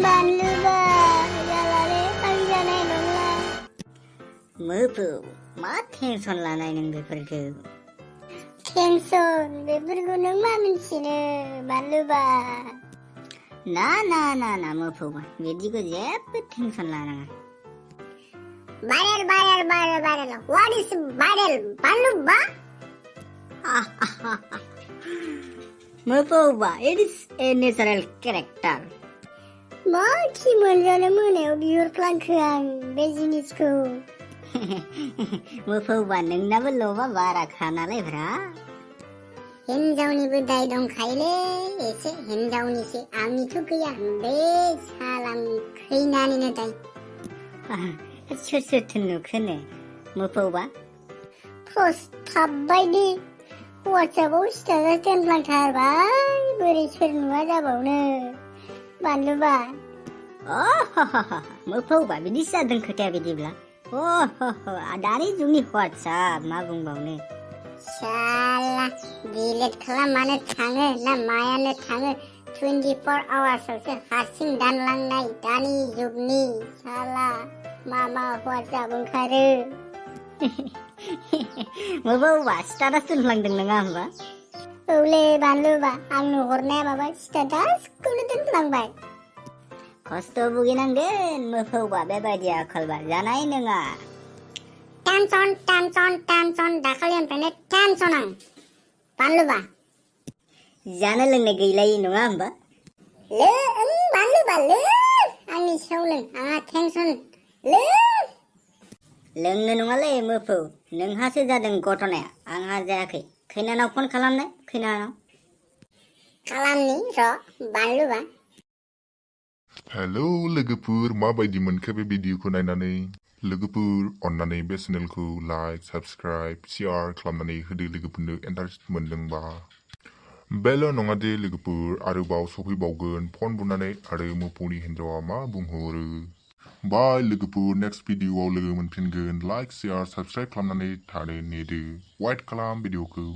बानलुबा जालाले आं जानाय नंला मोफौ मा टेनसन लानाय नों बेफोरखौ टेनसन बेफोरखौ नों मा मिन्थिनो बानलुबा ना मोफौबा बिदिखौ जेबो टेनसन लानाङा viral what is viral बानलुबा मोफौबा it is a natural character मा खि मोनजानो मोनायाव बिहरफ्लांखो आं बे जिनिसखौ मोफौबा नोंनाबो लबा बाराखा नालाय ब्रा हिनजावनिबो दाय दंखायोलै एसे हिनजावनिसो आंनिथ' गैया बे सालानि खैनानिनो दाय सोर सोरथो नुखोनो मोफौबा पस्ट थाबबायदि वाट्सएपआव स्टेटास दोनफ्लांथारबाय बोरै सोर नुवा जाबावनो बानलुबा मोफौबा बिदिसो जादों खोथाया बिदिब्ला दानि जुगनि वाट्सएप मा बुंबावनो साला डिलिट खालामबानो थाङो ना मायानो थाङो 24 आवार्सआवसो हारसिं दानलांनाय दानि जुगनि साला मा वाट्सएप ओंखारो मोफौबा स्टेटास दोनफ्लांदों नङा होमबा औले बानलुबा आंनो हरनाया माबा स्टेटासखौनो दोनफ्लांबाय खस्थ' भुगिनांगोन मोफौबा बेबायदि आखलबा जानाय नङा टेनसन दाखालिनिफ्रायनो टेनसन आं बानलुबा जानो लोंनाय गैलायै नङा होमबा बानलुबा आंनि सायाव लों आंहा टेनसन लोंनो नङालै मोफौ नोंहासो जादों घटनाया आंहा जायाखै खैनानाव फन खालामनाय खैनानाव खालामनि र' बानलुबा हेलौ लोगोफोर माबायदि मोनखो बे भिडिअखौ नायनानै लोगोफोर अन्नानै बे चेनेलखौ लाइक साबस्क्राइब शेयार खालामनानै होदो लोगोफोरनो इन्टारेस्ट मोनदोंबा बेल' नङा दे लोगोफोर आरोबाव सफैबावगोन फन बुनानै आरो मोफौनि हिन्जावा मा बुंहरो बाय लोगोफोर नेक्स्ट भिडिअआव लोगो मोनफिनगोन लाइक शेयार साबस्क्राइब खालामनानै थानो नेदो वाइट खालाम भिडिअखौ